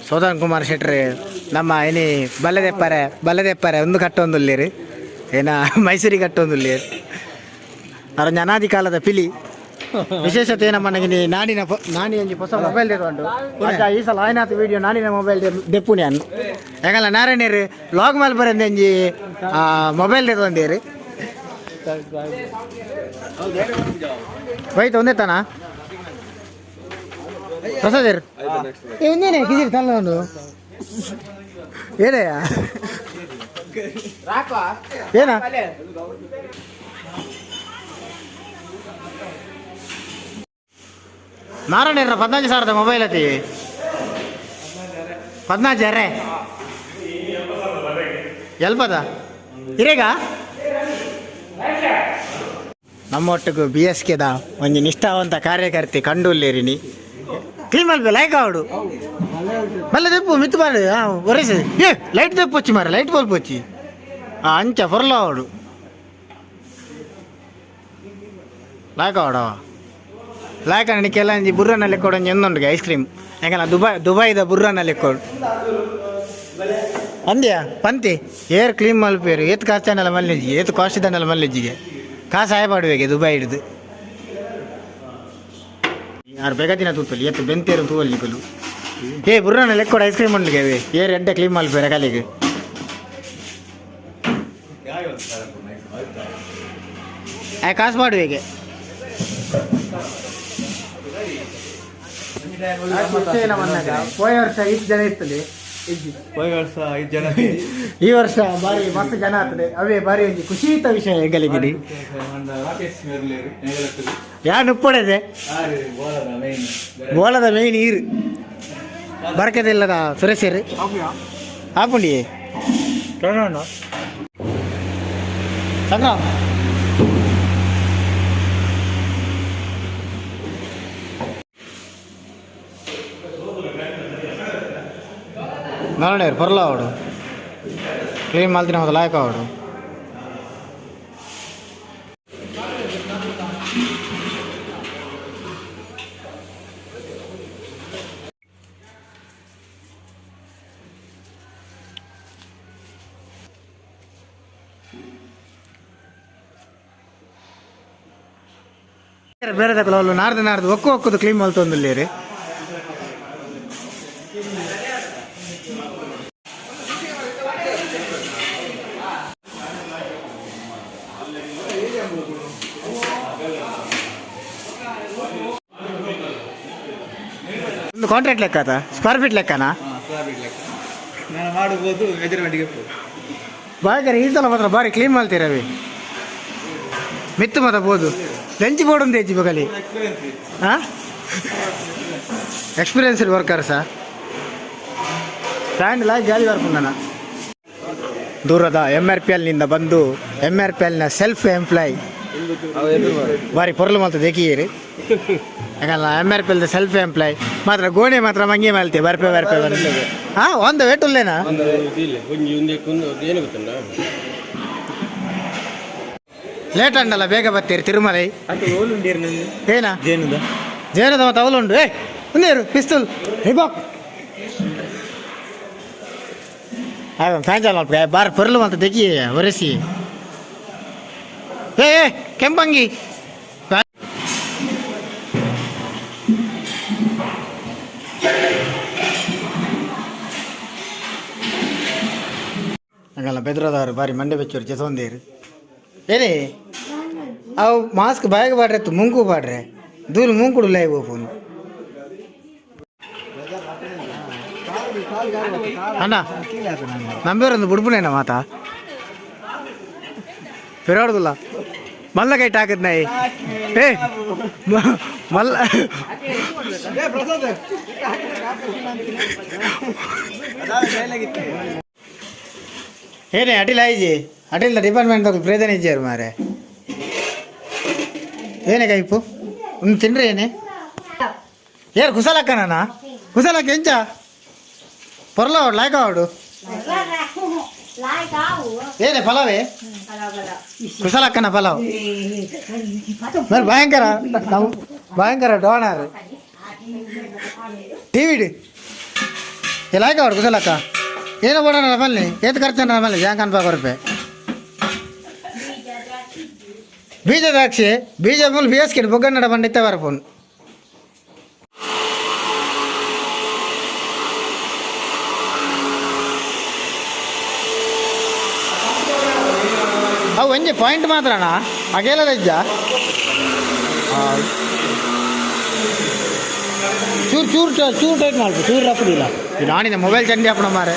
ಸೋದನ್ ಕುಮಾರ್ ಶೆಟ್ರ್ ನಮ್ಮ ಇನಿ ಬಲ್ಲದೆಪ್ಪರೆ ಬಲ್ಲದೆಪ್ಪರೆ ಒಂದು ಕಟ್ಟೊಂದುಲ್ಲೇರು ಏನ ಮೈಸೂರಿಗೆ ಕಟ್ಟೊಂದುಲ್ಲೇರು ಅರೊಂಜಿ ಅನಾದಿ ಕಾಲದ ಪಿಲಿ. ವಿಶೇಷತೆ ಏನಮ್ಮ ನನಗೆ ನಾಡಿನ ನಾನಿ ಒಂಜಿ ಹೊಸ ಮೊಬೈಲ್ ದೆತೊಂಡು. ಅಜ್ಜ ಈ ಸಲ ಆಯ್ನಾತ್ ವಿಡಿಯೋ ನಾನಿನ ಮೊಬೈಲ್ ದೆಪ್ಪುನಿ ಅನ್ನು ಯಾಕಲ್ಲ ನಾರಾಯಣರು ಲಾಗ್ ಮಲ್ ಬರಂದೆ ಒಂಜಿ ಮೊಬೈಲ್ ದೆತೊಂದೇರು. ಹೋಯ್ತು ಒಂದೇ ತಾನ ಪ್ರಸಾದೇರು ಏ ಒಂದೇನೆ ಕಿಸಿರಿ ತಲ್ಲ ಒಂದು ಏನಯ್ಯ ಏನ ನಾರಾಯಣ 15,000ದ ಮೊಬೈಲ್ ಅತಿ 14 ಅರೆ ಎಲ್ಪದ ಇರೇಗ. ನಮ್ಮ ಒಟ್ಟಿಗೂ ಬಿ ಎಸ್ ಕೆದ ಒಂಜಿ ನಿಷ್ಠಾವಂತ ಕಾರ್ಯಕರ್ತೆ ಕಂಡುಲ್ಲೇರಿನಿ. ಕ್ಲೀನ್ ಮಲ್ಪೆ ಲೈಕ್ ಆವಡು ಮಲ್ಲ ದೆಪ್ಪು ಮಿತ್ತು ಬಾರ ಒರೆಸ. ಏ ಲೈಟ್ ದೆಪ್ಪೊಚ್ಚಿ ಮಾರ ಲೈಟ್ ಬಲ್ಪ್ వచ్చಿ ಅಂಚ ಪೊರ್ಲ ಆವಡು ಲಾಯ್ಕ್ ಆವಡವ ಲಾಯ್ಕ್ ನಿಕ್ಕೆಲ್ಲ ಒಂಜಿ ಬುರ್ರನ ಲೆಕ್ಕೋಡು ಒಂಜಿ ಎಂದುಂಡು ಐಸ್ ಕ್ರೀಮ್ ಯಾಕಲ್ಲ ದುಬೈ ದುಬೈದ ಬುರ್ರನ ಲೆಕ್ಕೋಡು ಅಂದ್ಯಾ ಪಂತಿ ಏರ್ ಕ್ಲೀನ್ ಮಲ್ಪೇರು. ಏತ್ ಖರ್ಚಾನಲ್ಲ ಮಲ್ಲಿಜ್ಜಿ ಏತ್ ಕಾಸ್ಟ್ ದಂಡಲ ಮಲ್ಲಿಜ್ಜಿಗೆ ಕಾಸು ಆಯಪಾಡುವೆಗೆ ದುಬೈ ಹಿಡ್ದು ಯಾರು ಬೇಗ ದಿನ ತೂತಲ್ಲಿ ಏತ್ ಬೆಂತೇರು ತೂವಲ್ಲಿ ನಿಕುಲು. ಏ ಬುರ್ರನ ಲೆಕ್ಕೋಡು ಐಸ್ ಕ್ರೀಮ್ ಉಂಡುಗೆ ಏರ್ ಎಡ್ಡೆ ಕ್ಲೀನ್ ಮಲ್ಪೇರ ಕಲಿಗೆ ಆ ಕಾಸು ಮಾಡುವೆಗೆ. ಪೋಯ ವರ್ಷ ಇಷ್ಟು ಜನ ಇರ್ತದೆ. ಹೋದ ವರ್ಷ ಐದು ಜನ. ಈ ವರ್ಷ ಬಾರಿ ಮಸ್ತ್ ಜನ ಆಗ್ತದೆ. ಅವೇ ಬಾರಿ ಒಂಜಿ ಖುಷಿತ ವಿಷಯ ಎಂಗಲಿಗಿಡಿ. ರಾಕೇಶ್ ಮೆರ್ಲೇರು. ಯಾನ್ ಉಪ್ಪಡೆದೆ ಬೋಲದ ಮೇಯ್ನ್ ನೀರು ಬರಕದಿಲ್ಲದ ಸುರೇಶರ್ ಆಪುಂಡಿ ಸಂಗ್ರಾಮ್ ನಾರಾಯಣ ಪರ್ಲ ಅವಡು ಕ್ಲೀನ್ ಮಲ್ತಿನ ಮೊದಲು ಲಾಯಕ್ ಅವಡು. ಬೇರೆ ತಕಲ ಅವ್ಲು ನಾರ್ದು ನಾರ್ದು ಒಕ್ಕು ಒಕ್ಕುದು ಕ್ಲೀನ್ ಮಲ್ತೊಂದುಲ್ಲೇರು. ಒಂದು ಕಾಂಟ್ರಾಕ್ಟ್ ಲೆಕ್ಕ ಆತ ಸ್ಕ್ವೇರ್ ಫೀಟ್ ಲೆಕ್ಕನಾ? ಲೆಕ್ಕ ನಾನು ಮಾಡಬಹುದು ಮೆಜರ್ಮೆಂಟ್ಗೆ. ಬಾಯ್ಕರ್ ಈ ಸಲ ಮಾತ್ರ ಬಾರಿ ಕ್ಲೀನ್ ಮಾಡ್ತೀರವಿ ಮಿತ್ತು ಮಾತ್ರ ಬೋದು ಲಂಚ್ ಬೋರ್ಡ್ ಒಂದು ಹೆಚ್ಚಿ ಬಗಲಿ. ಎಕ್ಸ್ಪೀರಿಯನ್ಸ್. ಹಾಂ ಎಕ್ಸ್ಪೀರಿಯನ್ಸ್ಡ್ ವರ್ಕರ್ ಸರ್ ಫ್ಯಾನ್ ಲಾಗಿ ಗಾಳಿ ಬರ್ಪುಂಡನ. ದೂರದ ಎಮ್ ಆರ್ ಪಿ ಎಲ್ನಿಂದ ಬಂದು ಎಮ್ ಆರ್ ಪಿ ಎಲ್ನ ಸೆಲ್ಫ್ ಎಂಪ್ಲಾಯ್ ಬಾರಿ ಪೊರ್ಲು ಮಲ್ತ ದೇಕಿಯೇರಿ. ಯಾಕಲ್ಲ ಎಮ್ ಆರ್ ಪಿ ಎಲ್ದ ಸೆಲ್ಫ್ ಎಂಪ್ಲಾಯ್ ಮಾತ್ರ ಗೋಣೆ ಮಾತ್ರ ಮಂಗೆ ಮಲ್ತೆ ಬರ್ಪೆ ಬರ್ಪೆ ಬರ್ಪೆ. ಹಾಂ ಒಂದು ವೇಟುಲ್ಲೇನಾ? ಏನು ಗೊತ್ತಲ್ಲ. ಲೇಟ್ ಅಂಡಲ್ಲ ಬೇಗ ಬರ್ತೀರಿ ತಿರುಮಲೈ. ಏನ ಜೇನುದ. ಜೇನದ ಮತ್ತೆ ಅವಲುಂಡು. ಏ ಒಂದೇರು ಪಿಸ್ತೂಲ್ ಹಿಬಾಕ್ ಫ್ಯಾನ್ ಚಾಲ್ ಮಲ್ಪ ಬಾರ್ ಪೊರ್ಲು ಮಲ್ತ ದೆಕ್ಕಿ ಒರೆಸಿ. ಏ ಏ, ಕೆಂಪಂಗಿ ಹಂಗಲ್ಲ ಬೆದ್ರದವರು ಬಾರಿ ಮಂಡೆ ಬೆಚ್ಚೋರು ಜೊತೊಂದೇರು. ಏನೇ ಅವು ಮಾಸ್ಕ್ ಬಾಯಿಗೆ ಬಾಡ್ರೆ ಮುಂಕು ಬಾಡ್ರೆ ದೂರ ಮುಂಕುಡು ಲೈವ್ ಫೋನ್. ಅಣ್ಣ ನಂಬೇರೊಂದು ಬುಡ್ಪುನೇನ ಮಾತಾ ಪಿರಾಡುದಿಲ್ಲ ಮಲ್ಲ ಕೈ ಟಾಕದ್ ನಾಯಿ. ಏ ಮಲ್ಲ ಏನೇ ಅಟಿಲ್ ಆಯ್ಜಿ ಅಟಿಲ್ ಡಿಪಾರ್ಟ್ಮೆಂಟ್ ಪ್ರೇಜನ ಇಜ್ಜಾರು ಮಾರೆ. ಏನೇ ಕೈಪು ಒಂದು ತಿನ್ರಿ. ಏನೇ ಏರ್ ಕುಸಲಕ್ಕನ ಕುಸಲಕ್ಕ ಎಂಚ ಪೊರ್ಲ ಅವಡು ಲಾಯ್ಕ ಅವಡು. ಏನೇ ಪಲಾವೇ ಕುಸಲಕ್ಕನ ಪಲಾವ್. మరి ಭಯಂಕರ ನಾವು ಭಯಂಕರ ಡೋನರ್. ಟಿವಿಡ್ ಎಲ್ಲ ಅವಡು ಕುಸಲಕ್ಕ ಏನೋ ಬೋಡೋಣ ಮಲ್ಲಿ ಏತ್ ಖರ್ಚು ಮಲ್ಲಿ ಜಾಂಗ್ ಅನ್ಪಾ ಕೊರಪೆ ಬೀಜ ದ್ರಾಕ್ಷಿ ಬೀಜ ಮೂಲ ಬಿ ಎಸ್ ಬೊಗ್ಗನ್ನಡ ಬಂಡಿತ್ತೆ ಬರಪೋನು. ಅವು ಒಂಜಿ ಪಾಯಿಂಟ್ ಮಾತ್ರನಾ ಅಗೇಲದ ಇಜ್ಜ? ಚೂರು ಚೂರು ಚೂರು ಟೈಟ್ ಮಾಡ್ಬೇಕು, ಚೂರು ರಪ್ಪದಿಲ್ಲ. ನಾನಿದೆ ಮೊಬೈಲ್ ಚಂಡಿ ಅಪ್ಪಣ ಮಾರೆ.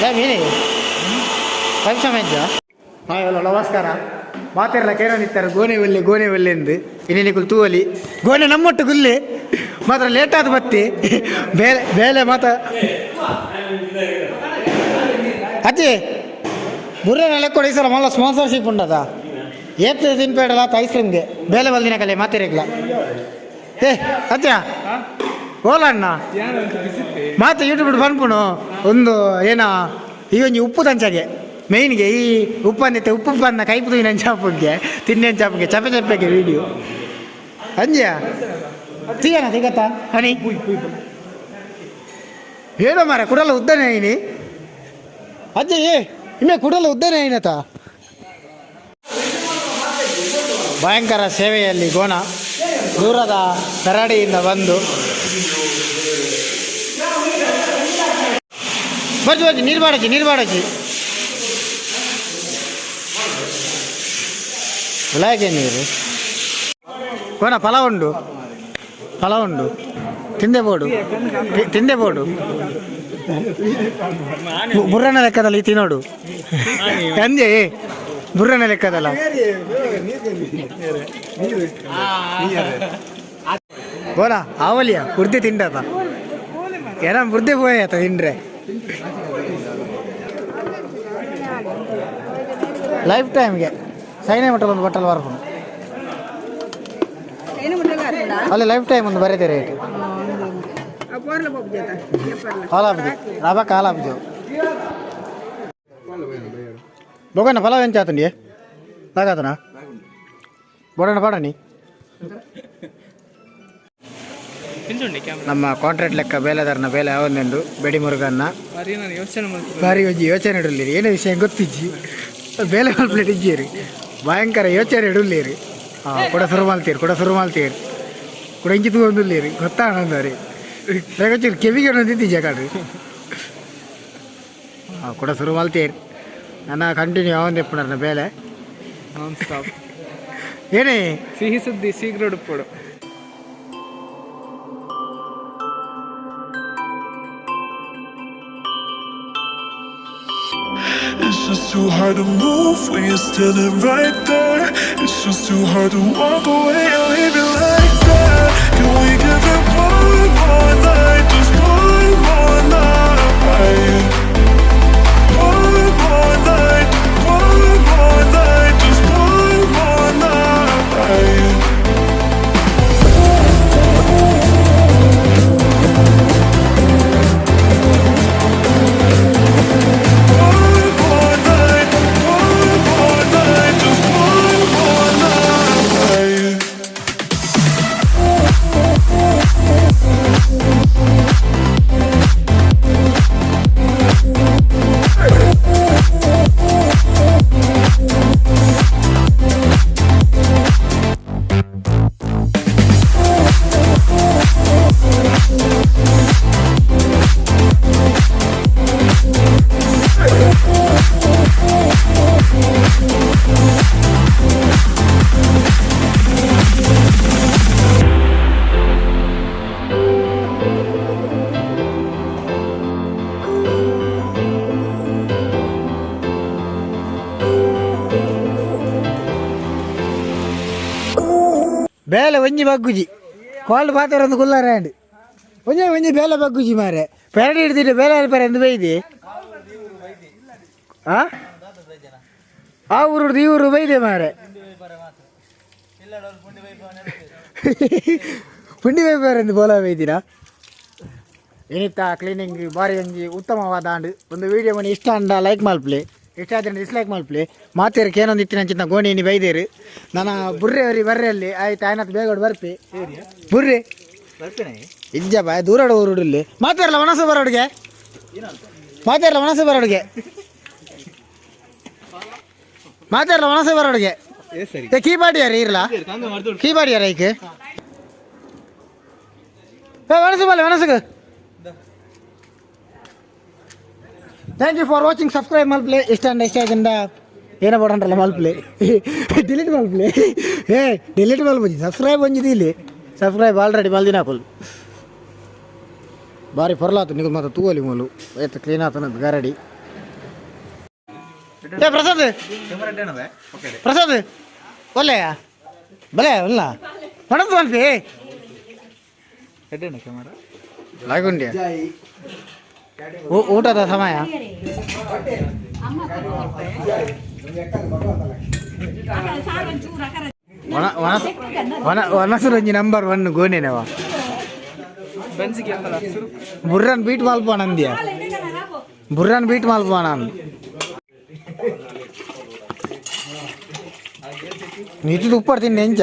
ಏ ಮೀನಿ ಫಂಕ್ಷನ್ ಇದ್ದ. ಹಾಯ್, ಹಲೋ, ನಮಸ್ಕಾರ. ಮಾತಿರಲ್ಲ ಕೇರನಿತ್ತಾರೆ ಗೋನೆ ಒಲ್ಲೆ ಗೋನೆ ಒಲ್ಲೆ ಎಂದು. ಇನ್ನೇನಿಕುಲ್ ತೂವಲಿ ಗೋನೆ ನಮ್ಮೊಟ್ಟು ಗುಲ್ಲೆ ಮಾತ್ರ ಲೇಟ್ ಆದ ಬತ್ತಿ ಬೇಲೆ ಬೇಲೆ ಮಾತ್ರ. ಅಜ್ಜಿ ಬುರ್ರೆ ಲೆಕ್ಕೊಡ ಈ ಸಲ ಮಲ್ಲ ಸ್ಪಾನ್ಸರ್ಶಿಪ್ ಉಂಡದ. ಏತ್ ತಿನ್ಪೇಡಲ್ಲ ಐಸ್ ಕ್ರೀಮ್ಗೆ ಬೇಲೆ ಬಲ್ದಿನ ಕಲೆ ಮಾತಿರಗ್ಲ. ಏ ಅಜ್ಜ ಓಲ ಅಣ್ಣ ಮಾತು ಯೂಟ್ಯೂಬ್ ಪನ್ಪುನು ಒಂದು ಏನ ಈ ಒಂಜಿ ಉಪ್ಪು ತಂಚಗೆ ಮೇಯ್ನ್ಗೆ ಈ ಉಪ್ಪು ಅಂದಿತ್ತೆ ಉಪ್ಪು ಬಂದ ಕೈಪು ತುಯಿನ ಚಾಪುಗೆ ತಿನ್ನೆ ಚಾಪುಗೆ ಚಪೆ ಚಪ್ಪೆಗೆ ವೀಡಿಯೋ ಅಂಜ್ಯ ತೀಯನ ತಿಗತ್ತ ಹನಿ ಏನೋ ಮಾರ ಕುಡಲ ಉದ್ದನೆ ಐನಿ ಅಜ್ಜ. ಏ ಇಮ್ಮೆ ಕುಡಲ ಉದ್ದನೆ ಐನತ. ಭಯಂಕರ ಸೇವೆಯಲ್ಲಿ ಗೋಣ ದೂರದ ಕರಾಡಿಯಿಂದ ಬಂದು ಬರ್ಜಿ ಬರ್ಜಿ ನೀರು ಬಾಡಚಿ ನೀರು ಬಾಡಚಿ ಉಲಾಯಕ್ಕೆ ನೀರು ಕೋನ ಫಲ ಉಂಡು ಫಲ ಉಂಡು ತಿಂದೆ ಬೋಡು ತಿಂದೆ ಬೋಡು ಬುರ್ರನ ಲೆಕ್ಕದಲ್ಲಿ ತಿನ್ನೋಡು ಅಂಜೆ ಬುರ್ರನ ಲೆಕ್ಕದಲ್ಲ. ಬೋಲ ಆವಲಿಯ ಬುರ್ದಿ ತಿಂಡದ ಏನ ಬುರ್ದಿ ಪೋಯ್ ತಿಂಡ್ರೆ ಲೈಫ್ ಟೈಮ್ಗೆ ಸೈನೆ ಮಟ್ಟದ ಒಂದು ಬಟ್ಟಲ್ ಬರ್ಪುಂಡು. ಅಲ್ಲಿ ಲೈಫ್ ಟೈಮ್ ಒಂದು ಬರೀತೆ ರೇಟ್ ಕಾಲಾಬ್ಜಿ ರಾಬಾ ಕಾಲಾಬ್ಜು ಬೊಗಣ್ಣ ಪಲಾವ್ ಎಂಚಾತುಂಡಿ ಬಾಗಾತನ ಬೋಡಣ್ಣ ಪಾಡಣಿ. ನಮ್ಮ ಕಾಂಟ್ರಾಕ್ಟ್ ಲೆಕ್ಕ ಬೇಲೆದಾರನ ಬೇಲೆ ಯಾವೊಂದುಂಡು ಬೆಡಿ ಮುರುಗನ್ನ. ಬಾರಿ ಒಂಜಿ ಯೋಚನೆ ಇಡಲಿರಿ ಏನೋ ವಿಷಯ ಗೊತ್ತಿಜ್ಜಿ ಬೇಲೆ ಪ್ಲೇಟ್ ಇಜ್ಜಿರಿ ಭಯಂಕರ ಯೋಚನೆ ಇಡಲಿರಿ. ಹಾಂ ಕೂಡ ಶುರು ಮಾಡ್ತೀರಿ ಕೂಡ ಶುರು ಮಾಡ್ತೀರಿ ಕೂಡ ಇಂಚಿ ತಗೊಂಡುಲ್ಲೇರಿ ಗೊತ್ತಾಣಂದರಿ ರೇಗಚ್ಚಿರಿ ಕೆವಿಗೆ ಒಂದಿತ್ತೀಜ ಕಾಡ್ರಿ. ಹಾಂ ಕೂಡ ಶುರು ಮಾಡ್ತೀರಿ ನನ್ನ ಕಂಟಿನ್ಯೂ ಯಾವೊಂದು ಎಪ್ಪುನರ್ನ ಬೇಲೆ. Non stop. ಏನೇ ಸಿಹಿ ಸುದ್ದಿ ಶೀಘ್ರ ಉಡುಪೋಡು. It's just too hard to move when you're standing right there. It's just too hard to walk away and leave it like that. Can we give it one more night? Just one more night. One more night. One more night. Just one more night. One more night. One more night. Just one more night. ಬೇಲೆ ಒಂಜಿ ಬಗ್ಗುಜಿ ಕಾಲ್ ಪಾತ್ರ ಒಂದು ಕುಲ್ಲಾರ ಒಂಜಿ ಒಂಜಿ ಬೇಲೆ ಬಗ್ಗುಜಿ ಮಾರೆ ಪೆರಡಿ ಹಿಡ್ದಿಟ್ಟು ಬೇಲೆ ಪೆರೆ ಎಂದು ಬೈದಿ ಆ ಆ ಊರು ಈ ಊರು ಬೈದೆ ಮಾರೆ ಪುಂಡಿ ಬೈಪಾರೆ ಎಂದು ಬೋಲ ಬೈದಿರಾ. ಏನಿತ್ತ ಕ್ಲೀನಿಂಗ್ ಬಾರಿ ಒಂಜಿ ಉತ್ತಮವಾದ ಆಂಡ್. ಒಂದು ವಿಡಿಯೋ ಮನಿ ಇಷ್ಟ ಅಂಡ ಲೈಕ್ ಮಲ್ಪಲೆ. ಇಷ್ಟ ಆದ್ರೆ ಡಿಸ್ಲೈಕ್ ಮಲ್ಪಲಿ. ಮಾತೇರು ಕೇನೊಂದು ಇತ್ತಿನ ಅಂಚಿನ ಗೋಣಿ ಇನಿ ಬೈದೇರು. ನನ್ನ ಬುರ್ರೆ ಅವರಿ ಬರ್ರೆ ಅಲ್ಲಿ ಆಯ್ತು ಆಯ್ನತ್ ಬೇಗ ಬರ್ಪಿ ಬುರ್ರೆ ಇಜ್ಜ ಬಾಯ್ ದೂರಡು ಊರುಡಿಲ್ಲಿ ಮಾತಾರಲ್ಲ ಮನಸ್ಸು ಬರೋಡಿಗೆ, ಮಾತಾರಲ್ಲ ಮನಸ್ಸು ಬರೋಡಿಗೆ, ಮಾತಾರಲ್ಲ ಮನಸ್ಸು ಬರೋಡಿಗೆ. ಕೀಪಾಡಿ ಯಾರು ಇರಲ್ಲ, ಕೀಪಾಡಿ ಯಾರು ಐಕ್ ಮನಸ್ಸು ಬಲ್ಲ ಮನಸ್ಸಿಗೆ. Thank you for watching. Subscribe ಮಲ್ಪ್ಲೆ. ಇಷ್ಟ ಅಂಡ ಇಷ್ಟ ಆಯ್ತಂಡ ಏನೋ ಬೋಡಂಡ್ರಲ್ಲ ಮಲ್ಪ್ಲೆ, ಡಿಲೀಟ್ ಮಲ್ಪ್ಲೆ. ಏ ಡಿಲೀಟ್ ಮಲ್ಪುಜಿ, ಸಬ್ಸ್ಕ್ರೈಬ್ ಒಂಜಿದಿ ಇಲ್ಲಿ. ಸಬ್ಸ್ಕ್ರೈಬ್ ಆಲ್ರೆಡಿ ಮಲ್ದಿನ ಹಾಕುಲ್. ಬಾರಿ ಪೊರ್ಲಾತು ನಿಗು ಮಾತ ತೂವಲಿ ಮೂಲು ಏತ್ ಕ್ಲೀನ್ ಆತನ ಗಾರಡಿ. ಏ ಪ್ರಸಾದ್, ಪ್ರಸಾದ್ ಒಲ್ಲೆಯ ಬಲೆ ಒಲ್ಲ ಹೊಣದು ಮಲ್ಪಿ ಲಾಗುಂಡ್ಯ. ಊಟದ ಸಮಯ. ಒಣ ಒಣ ಒಣ ಒಣಸುರಂಜಿ ನಂಬರ್ ಒನ್ ಗೋನೆನವ. ಬೆಂಚಿಗೆ ಅಲ್ಲ. ಬುರ್ರನ್ ಬೀಟ್ ಮಲ್ಪೋಣ ಅಂದ್ಯ, ಬುರ್ರನ್ ಬೀಟ್ ಮಲ್ಪೋಣ. ನೀತಿ ತುಪ್ಪಡ್ತೀನಿ ನೆಂಚ.